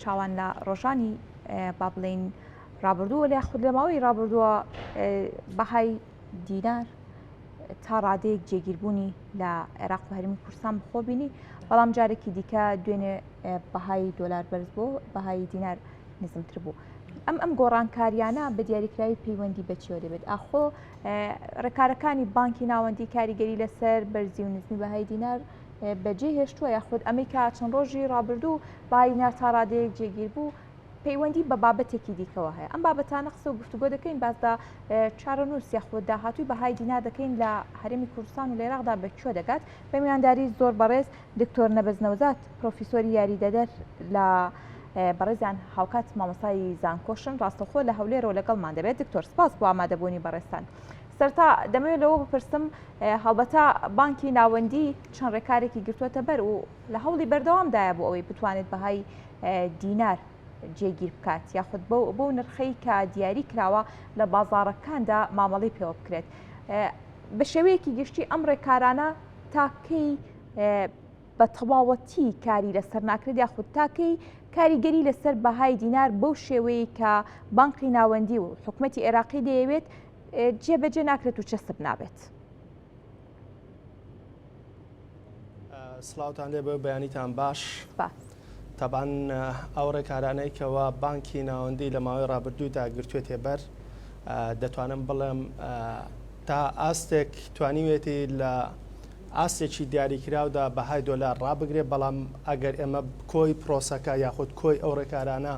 چاوان لە ڕۆژانی با بڵێین ڕابردووە لە یاخود لە ماوەی ڕابردووە بەهای دینار تا ڕادەیەک جێگیربوونی لە عێراق و هەرمی کوردستان بخۆ بینی بەڵام جارێکی دیکە دوێنێ بەهای دۆلار بەرز بۆ بەهای دینار نزمتر بوو. ئەم ئەم گۆڕانکاریانە بە دیاریکراوی پەیوەندی بەچیەوە دەبێت ئاخۆ ڕێکارەکانی بانکی ناوەندی کاریگەری لەسەر بەرزی و نزمی بەهای دینار بەجێ هێشتووە یاخود ئەمەی کە چەند ڕۆژی ڕابردوو بای نار تا ڕادەیەک جێگیر بوو پەیوەندی بە بابەتێکی دیکەوە هەیە ئەم بابەتانە قسە و گفتوگۆ دەکەین باس لە چارەنووس یاخود داهاتووی بەهای دینار دەکەین لە هەرێمی کوردستان و لە عێراقدا بە کوێ دەگات بە میوانداری زۆر بەڕێز دکتۆر نەبەز نەوزاد پرۆفیسۆری یاریدەدەر لە بەڕێزیان هاوکات مامۆستای زانکۆشن ڕاستەوخۆ لە هەولێرەوە لەگەڵمان دەبێت دکتۆر سپاس بۆ ئامادەبوونی بەڕێزتان سەرتا دەمەوێت لەوە بپرسم هەڵبەتە بانکی ناوەندی چەند ڕێکارێکی گرتووەتە بەر و لە هەوڵی بەردەوامدایە بۆ ئەوەی بتوانێت بەهای دینار جێگیر بکات یاخود بەو نرخەی کە دیاری کراوە لە بازاڕەکاندا مامەڵەی پێوە بکرێت. بە شێوەیەکی گشتی ئەم ڕێکارانە تاکەی بە تەواوەتی کاری لەسەر ناکرێت یاخود تاکەی کاریگەری لەسەر بەهای دینار بەو شێوەیە کە بانقی ناوەندی و حکومەتی عێراقی دەیەوێت جێبەجێ ناکرێت و چەسپ نابێت. سڵاوتان لێ بێ بەیانیتان باش تەبان ئەو ڕێکارانەی کەوا بانکی ناوەندی لە ماوەی ڕابردوودا گرتوێتێ بەر دەتوانم بڵێم تا ئاستێک توانیوێتی لە ئاستێکی دیاریکراودا بەهای دۆلار ڕابگرێت بەڵام ئەگەر ئێمە کۆی پرۆسەکە یاخود کۆی ئەو ڕێکارانە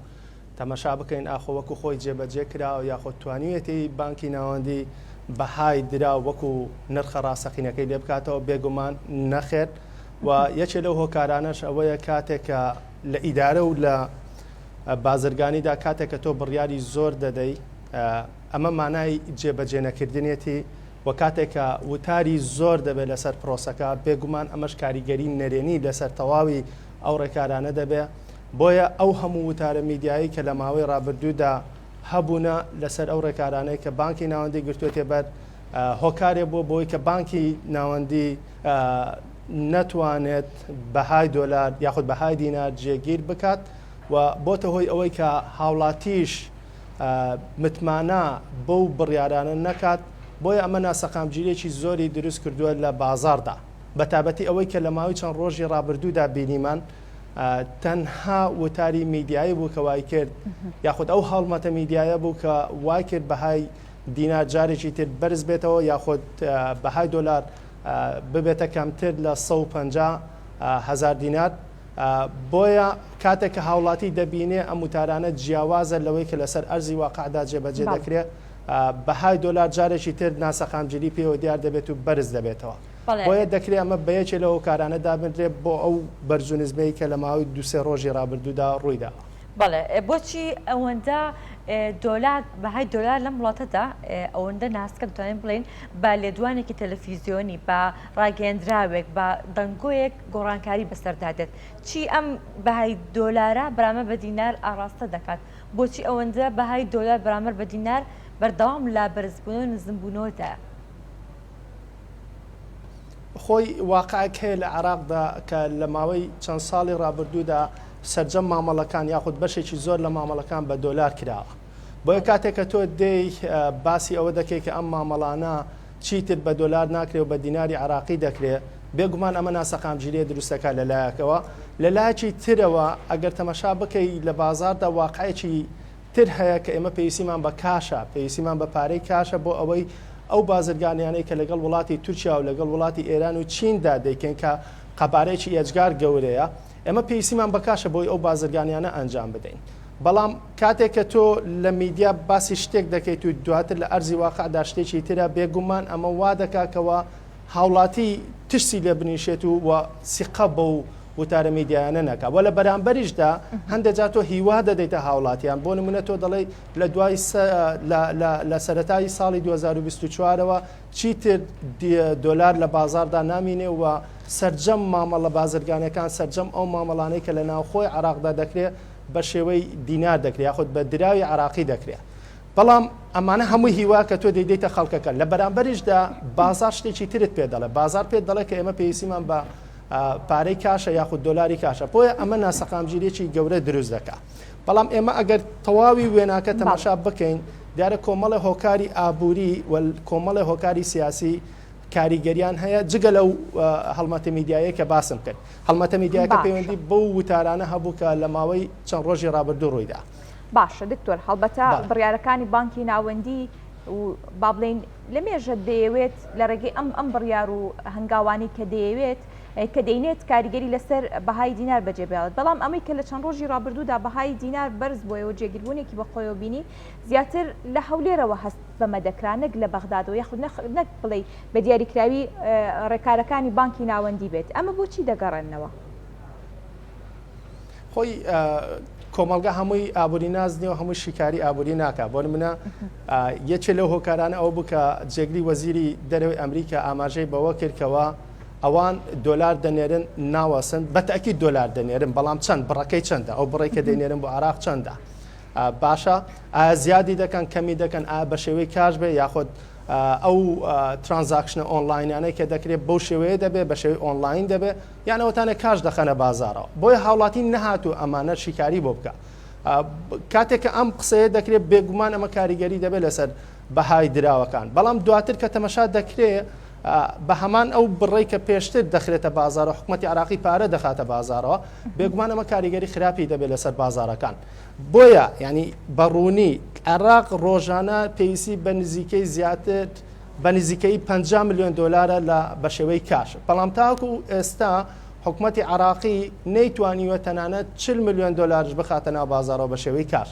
تەمەشا بکەین ئاخۆ وەکو خۆی جێبەجێ کراوە یاخود توانیویەتی بانکی ناوەندی بەهای دراو وەکو نرخە ڕاستەقینەکەی لێ بکاتەوە؟ بێگومان نەخێر و یەکێ لەو هۆکارانەش ئەوەیە کاتێک کە لە ئیدارە و لە بازرگانیدا کاتێک کە تۆ بڕیاری زۆر دەدەی ئەمە مانای جێبەجێ نەکردنێتی و کاتێک کە وتاری زۆر دەبێت لەسەر پرۆسەکە بێگومان ئەمەش کاریگەری نەرێنی لەسەر تەواوی ئەو ڕێکارانە دەبێ بۆیە ئەو هەموو وتارە میدیایی کە لە ماوەی ڕابردوودا هەبوونە لەسەر ئەو ڕێکارانەی کە بانکی ناوەندی گرتووەتێ بەر هۆکارێ بووە بۆی کە بانکی ناوەندی نەتوانێت بەهای دۆلار یاخود بەهای دینار جێگیر بکات و بۆتە هۆی ئەوەی کە هاوڵاتیش متمانە بەو بڕیارانە نەکات بۆیە ئەمە ناسەقامگیریەکی زۆری دروست کردووە لە بازاڕدا بەتابەتی ئەوەی کە لە ماوەی چەند ڕۆژی ڕابردوودا بینیمان تەنها وتاری میدیایی بوو کە وای کرد یاخود ئەو هەڵمەتە میدیایە بوو کە وای کرد بەهای دینار جارێکی تر بەرز بێتەوە یاخود بەهای دۆلار ببێتە کەمتر لە 150 هزار دینار بۆیە کاتێک کە هاوڵاتی دەبینێ ئەم وتارانە جیاوازە لەوەی کە لەسەر ئەرزی واقعدا جێبەجێ دەکرێت بەهای دۆلار جارێکی تر ناسەقامگیری پێوە دیار دەبێت و بەرز دەبێتەوە. بۆیە دەکرێت ئەمە بە یەکێ لەو هۆکارانە دابنرێت بۆ ئەو بەرز و نزمەی کە لە ماوەی دوو سێ ڕۆژی ڕابردوودا ڕوویداوە. بەڵێ بۆچی ئەوەندە دۆلار بەهای دۆلار لەم وڵاتەدا ئەوەندە ناسکە دەتوانین بڵێین بە لێدوانێکی تەلەفیزیۆنی بە ڕاگەیەندراوێک بە دەنگۆیەک گۆڕانکاری بەسەردا دێت چی ئەم بەهای دۆلارە بەرامبەر بە دینار ئاڕاستە دەکات بۆچی ئەوەندە بەهای دۆلار بەرامبەر بە دینار بەردەوام لە بەرزبوونەوە نزمبوونەوەدایە؟ خۆی واقعێک هەیە لە عێراقدا کە لە ماوەی چەند ساڵی ڕابردوودا سەرجەم مامەڵەکان یاخود بەشێکی زۆر لە مامەڵەکان بە دۆلار کراوە. بۆیە کاتێک کە تۆ دێی باسی ئەوە دەکەی کە ئەم مامەڵانە چیتر بە دۆلار ناکرێ و بە دیناری عێراقی دەکرێ، بێگومان ئەمە ناسەقامگیرییە دروست دەکات لە لایەکەوە، لە لایەکی ترەوە ئەگەر تەمەشا بکەی لە بازاڕدا واقعێکی تر هەیە کە ئێمە پێویستیمان بە کاشە، پێویستیمان بە پارەی کاشە بۆ ئەوەی ئەو بازرگانیانەی کە لەگەڵ وڵاتی تورکیا و لەگەڵ وڵاتی ئێران و چیندا دەیکەین کە قەبارەیەکی ئێجگار گەورەیە، ئێمە پێویستیمان بە کاشە بۆی ئەو بازرگانیانە ئەنجام بدەین. بەڵام کاتێک کە تۆ لە میدیا باسی شتێک دەکەیت و دواتر لە ئەرزی واقعدا شتێکی ترە، بێگومان ئەمە وا دەکات کەوا هاوڵاتی ترسی لێ بنیشێت و و سیقە بەو وتارە میدیایانە نەکا وە لە بەرامبەریشدا هەندێک جار تۆ هیوا دەدەیتە هاوڵاتیان بۆ نمونە تۆ دەڵێی لە دوای لە سەرەتای ساڵی 2024ەوە چیتر دۆلار لە بازاردا نامینێ و سەرجەم مامەڵە بازرگانەکان سەرجەم ئەو مامەڵانەی کە لە ناوخۆی عراقدا دەکرێت بە شێوەی دینار دەکرێت یاخود بە دراوی عراقی دەکرێت بەڵام ئەمانە هەمووی هیوا کە تۆ دەیدەیتە خەڵکەکە لە بەرامبەریشدا بازار شتێکی ترت پێ دەڵێ بازار پێت دەڵێ کە ئێمە پێویستیمان بە پارەی کاشە یاخود دۆلاری کاشە بۆیە ئەمە ناسەقامگیریەکی گەورە دروست دەکا بەڵام ئێمە ئەگەر تەواوی وێناکە تەماشا بکەین دیارە کۆمەڵە هۆکاری ئابووری و کۆمەڵە هۆکاری سیاسی کاریگەریان هەیە جگە لەو هەڵمەتە میدیایە کە باسم کرد هەڵمەتە میدیاکە پەیوەندی بەو وتارانە هەبوو کە لە ماوەی چەند ڕۆژی ڕابردوو ڕوویدا. باشە دکتۆر هەڵبەتە بڕیارەکانی بانکی ناوەندی و با بڵێین لە مێژە دەیەوێت لە ڕێگەی ئەم ئەم بڕیار و هەنگاوانەی کە دەیەوێت کە دەینێت کاریگەری لەسەر بەهای دینار بەجێ بێڵێت بەڵام ئەمەی کە لە چەند ڕۆژی ڕابردوودا بەهای دینار بەرز بۆیەوە جێگیربوونێکی بەخۆیەوە بینی زیاتر لە هەولێرەوە هەست بەمە دەکرا نەک لە بەغدادەوە یاخود نەک بڵێ بە دیاریکراوی ڕێکارەکانی بانکی ناوەندی بێت ئەمە بۆچی دەگەڕێنەوە؟ خۆی کۆمەڵگە هەمووی ئابووری ناز نیە و هەمووی شیکاری ئابووری ناکا بۆ نمونە یەکێ لەو هۆکارانە ئەوە بوو کە جێگری وەزیری دەرەوەی ئەمریکا ئاماژەی بەوە کرد کەوا ئەوان دۆلار دەنێرن ناوەسن بە تەئکید دۆلار دەنێرن بەڵام چەند بڕەکەی چەندە ئەو بڕێک کە دەینێرن بۆ عراق چەندە باشە ئایا زیادی دەکەن کەمی دەکەن ئایا بە شێوەی کاش بێ یاخود ئەو transaction ە ئۆنلاینانەی کە دەکرێت بەو شێوەیە دەبێت بە شێوەی ئۆنلاین دەبێت یان ئەوەتانە کاش دەخەنە بازاڕەوە بۆیە هاوڵاتی نەهاتوو ئەمانە شیکاری بۆ بکە کاتێک کە ئەم قسەیە دەکرێت بێگومان ئەمە کاریگەری دەبێت لەسەر بەهای دراوەکان بەڵام دواتر کە تەمەشا دەکرێت بە هەمان ئەو بڕەی کە پێشتر دەخرێتە بازارەوە حکوومەتی عراقی پارە دەخاتە بازارەوە بێگومان ئەمە کاریگەری خراپی دەبێت لەسەر بازارەکان بۆیە ینی بەڕوونی عێراق ڕۆژانە پێویستی بە نزیکەی زیاتر بە نزیکەیی 50 ملیۆن دۆلارە لە بە شێوەی کاش، بەڵام تاوەکو ئێستا حکومەتی عێراقی نەیتوانیوە تەنانەت 40 ملیۆن دۆلاریش بخاتە ناو بازاڕەوە بە شێوەی کاش.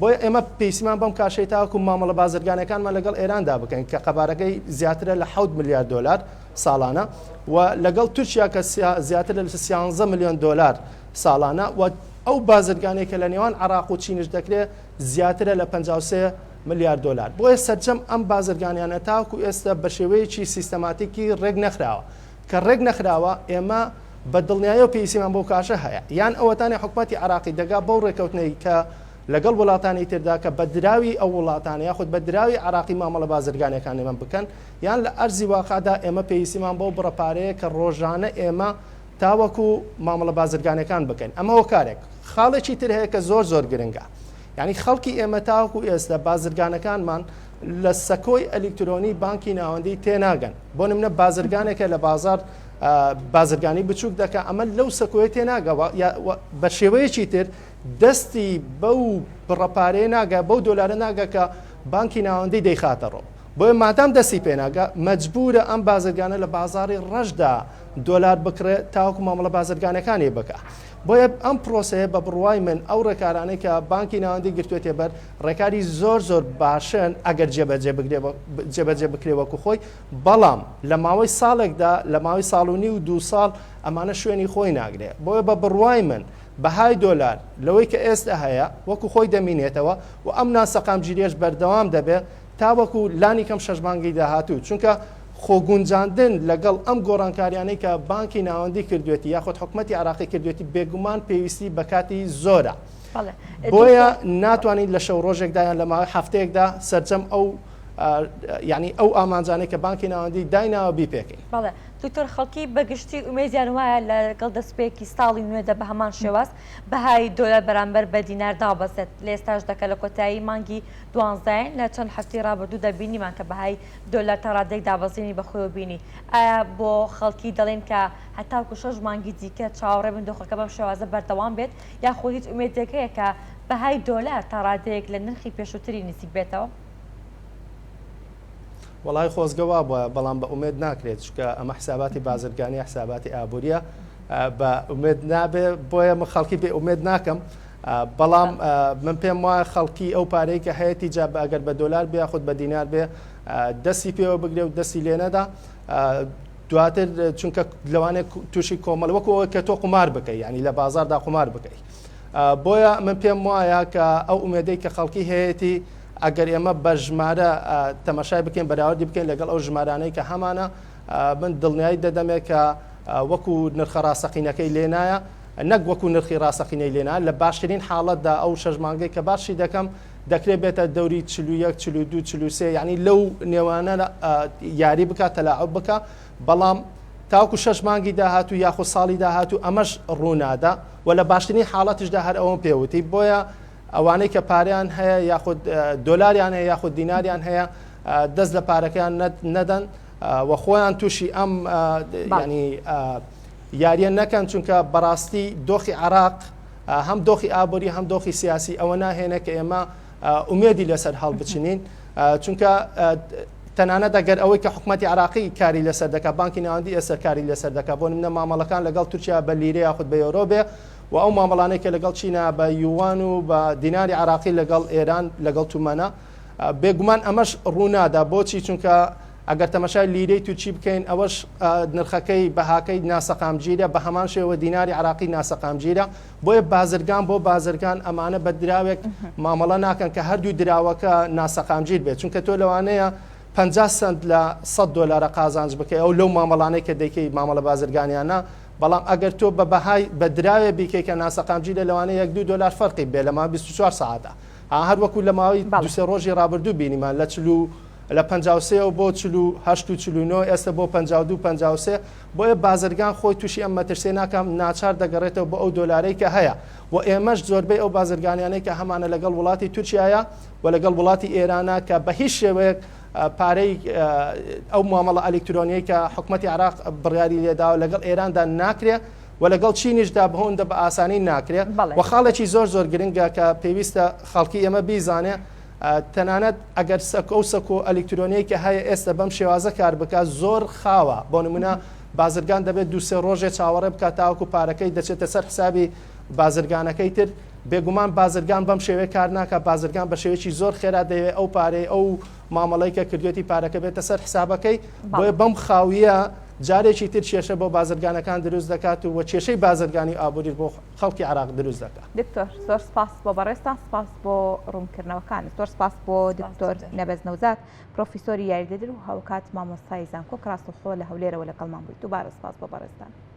بۆیە ئێمە پێویستیمان بەم کاشەی تاوەکو مامەڵە بازرگانیەکانمان لەگەڵ ئێراندا بکەین کە قەبارەکەی زیاترە لە حەوت ملیار دۆلار ساڵانە و لەگەڵ تورکیا کە زیاتر لە 13 ملیۆن دۆلار ساڵانە و ئەو بازرگانیە کە لە نێوان عێراق و چینش دەکرێت زیاترە لە 53 ملیار دۆلار. بۆیە سەرجەم ئەم بازرگانیانە تاوەکو ئێستا بە شێوەیەکی سیستەماتیکی ڕێک نەخراوە. کە ڕێک نەخراوە ئێمە بە دڵنیایەوە پێویستیمان بەو کاشە هەیە. یان ئەوەتانێ حکومەتی عێراقی دەگا بەو ڕێکەوتنەی کە لەگەڵ وڵاتانی تردا کە بە دراوی ئەو وڵاتانە یاخود بە دراوی عێراقی مامەڵە بازرگانیەکانیمان بکەن یان لە ئەرزی واقعدا ئێمە پێویستیمان بەو بڕە پارەیە کە ڕۆژانە ئێمە تاوەکو مامەڵە بازرگانیەکان بکەین. ئەمە هۆکارێک. خاڵێکی تر هەیە کە زۆر زۆر گرنگە. یانی خەڵکی ئێمە تاوەکو ئێستا بازرگانەکانمان لە سەکۆی ئەلیکترۆنی بانکی ناوەندی تێناگەن بۆ نمونە بازرگانێکە لە بازار بازرگانی بچووک دەکە ئەمە لەو سەکۆیە تێناگەوە بە شێوەیەکی تر دەستی بەو بڕەپارەیە ناگە بەو دۆلارە ناگە کە بانکی ناوەندی دەیخاتەڕۆ بۆیە مادام دەستی پێناگە مەجبورە ئەم بازرگانە لە بازاری ڕەشدا دۆلار بکڕێ تاوەکو مامەڵە بازرگانەکانی بکە بۆیە ئەم پرۆسەیە بە بڕوای من ئەو ڕێکارانەی کە بانکی ناوەندی گرتوێتێ بەر ڕێکاری زۆر زۆر باشن ئەگەر جێبەجێ جێبەجێ بکرێ وەکو خۆی بەڵام لە ماوەی ساڵێکدا لە ماوەی ساڵ و نیو دو ساڵ ئەمانە شوێنی خۆی ناگرێ بۆیە بە بڕوای من بەهای دۆلار لەوەی کە ئێستا هەیە وەکو خۆی دەمینێتەوە و ئەم ناسەقامگیریەش بەردەوام دەبێت تاوەکو لانی کەم شەش مانگی داهاتوو چونکە خۆگونجاندن لەگەڵ ئەم گۆڕانکاریانەی کە بانکی ناوەندی کردوێتی یاخود حکومەتی عێراقی کردوێتی بێگومان پێویستی بە کاتی زۆرە بۆیە ناتوانین لە شەو ڕۆژێکدا یان لە ماوەی هەفتەیەکدا سەرجەم ئەو یعنی ئەو ئامانجانەی کە بانکی ناوەندی دایناوە بیپێکین. بەڵێ دکتۆر خەڵکی بەگشتی ئومێدیان وایە لەگەڵ دەستپێکی ساڵی نوێدا بە هەمان شێواز بەهای دۆلار بەرامبەر بە دینار دابەزێت لە ئێستاشدا کە لە کۆتایی مانگی دوانزەین لە چەند هەفتەی ڕابردوودا بینیمان کە بەهای دۆلار تا ڕادەیەک دابەزینی بەخۆیەوە بینی. ئایا بۆ خەڵکی دەڵێن کە هەتاوەکو شەش مانگی دیکە چاوەڕێ بن دۆخەکە بەم شێوازە بەردەوام بێت یاخود هیچ ئومێدێک هەیە کە بەهای دۆلار تا ڕادەیەک لە نرخی پێشووتری نزیک بێتەوە؟ وەڵای خۆزگە وابوایە بەڵام بە ئومێد ناکرێت چونکە ئەمە حساباتی بازرگانیە حساباتی ئابووریە بە ئومێد نابێ بۆیە من خەڵکی بێ ئومێد ناکەم بەڵام من پێم وایە خەڵکی ئەو پارەی کە هەیەی جا بە ئەگەر بە دۆلار بێ یاخود بە دینار بێ دەستی پێوە بگرێ و دەستی لێ نەدا دواتر چونکە لەوانەیە تووشی کۆمەڵ وەکو ئەوەی کە تۆ قومار بکەی یعنی لە بازاردا قومار بکەی بۆیە من پێم وایە کە ئەو ئومێدەی کە خەڵکی هەیەی ئەگەر ئێمە بە ژمارە تەماشای بکەین بەراوردی بکەین لەگەڵ ئەو ژمارانەی کە هەمانە من دڵنیایی دەدەمێ کە وەکو نرخە ڕاستەقینەکەی لێنایە نەک وەکو نرخی ڕاستەقینەی لێنا، لە باشترین حاڵەتدا ئەو شەش مانگەی کە باسی دەکەم دەکرێت بێتە دەوری 41، 42، 43 یانی لەو نێوانە یاری بکات تەلاعوب بکا، بەڵام تاوەکو شەش مانگی داهاتوو یاخود ساڵی داهاتوو ئەمەش ڕوونادا و لە باشترین حاڵەتیشدا هەر ئەوەم پێوتی بۆیە ئەوانەی کە پارەیان هەیە یاخود دۆلاریان هەیە یاخود دیناریان هەیە دەست لە پارەکەیان نەدەن و خۆیان تووشی ئەم ینی یاریە نەکەن چونکە بەڕاستی دۆخی عراق هەم دۆخی ئابووری هەم دۆخی سیاسی ئەوە ناهێنە کە ئێمە ئومێدی لەسەر هەڵبچنین چونکە تەنانەت ئەگەر ئەوەی کە حکومەتی عراقی کاری لەسەر دەکات بانکی ناوەندی ئێستا کاری لەسەر دەکات بۆ نمونە مامەڵەکان لەگەڵ تورکیا بە لیرە یاخود بە یۆرۆ بێ و ئەو مامەڵانەی کە لەگەڵ چینە بە یوان و بە دیناری عراقی لەگەڵ ئێران لەگەڵ تومەنە بێگومان ئەمەش ڕوونادا بۆچی چونکە ئەگەر تەمەشای لیرەی تورکی بکەین ئەوەش نرخەکەی بەهاکەی ناسەقامگیرە بە هەمان شێوە دیناری عراقی ناسەقامگیرە بۆیە بازرگان بۆ بازرگان ئەمانە بە دراوێک مامەڵە ناکەن کە هەردوو دراوەکە ناسەقامگیر بێت چونکە تۆ لەوانەیە 50 سنت لە 100 دۆلارە قازانج بکەی ئەو لەو مامەڵانەی کە دەیکەی مامەڵە بازرگانیانە بەڵام ئەگەر تۆ بە بەهای بە دراوێ بیکەی کە ناسەقامگیرە لەوانەیە یەک دوو دۆلار فەرقی بێ لە ماوەی 24 سەعاتە هەر وەکو لە ماوەی دوو سێ ڕۆژی ڕابردوو بینیمان لە چل و لە 53 ەوە بۆ 48 و 49 ئێستا بۆ 52 53 بۆیە بازرگان خۆی تووشی ئەم مەترسیە ناکا ناچار دەگەڕێتەوە بۆ ئەو دۆلارەی کە هەیە و ئێمەش زۆربەی ئەو بازرگانیانەی کە هەمانە لەگەڵ وڵاتی تورکیایە و لەگەڵ وڵاتی ئێرانە کە بە هیچ شێوەیەک پارەی ئەو مامەڵە ئەلیکترۆنیەی کە حکومەتی عراق بڕیاری لێداوە لەگەڵ ئێراندا ناکرێ و لەگەڵ چینیشدا بەهۆندە بە ئاسانی ناکرێ و خاڵێکی زۆر زۆر گرنگە کە پێویستە خەڵکی ئێمە بیزانێ تەنانەت ئەگەر سەکۆ و سەکۆ ئەلیکترۆنیەی کە هەیە ئێستا بەم شێوازە کار بکات زۆر خاوە بۆ نمونە بازرگان دەبێت دوو سێ ڕۆژێ چاوەڕێ بکات تاوەکو پارەکەی دەچێتە سەر حسابی بازرگانەکەی تر بێگومان بازرگان بەم شێوەیە کار ناکات بازرگان بە شێوەیەکی زۆر خێرا دەیەوێت ئەو پارەی ئەو مامەڵەی کە کردوێتی پارەکە بێتە سەر حسابەکەی بۆیە بەم خاویە جارێکی تر کێشە بۆ بازرگانەکان دروست دەکات و کێشەی بازرگانی و ئابووریش بۆ خەڵکی عێراق دروست دەکات. دکتۆر زۆر سپاس بۆ بەڕێزتان سپاس بۆ ڕوونکردنەوەکانت زۆر سپاس بۆ دکتۆر نەبەز نەوزاد پرۆفیسۆری یاریدەدەر و هاوکات مامۆستای زانکۆ کە ڕاستەوخۆ لە هەولێرەوە لەگەڵمان بوویت دووبارە سپاس بۆ بەڕێزتان.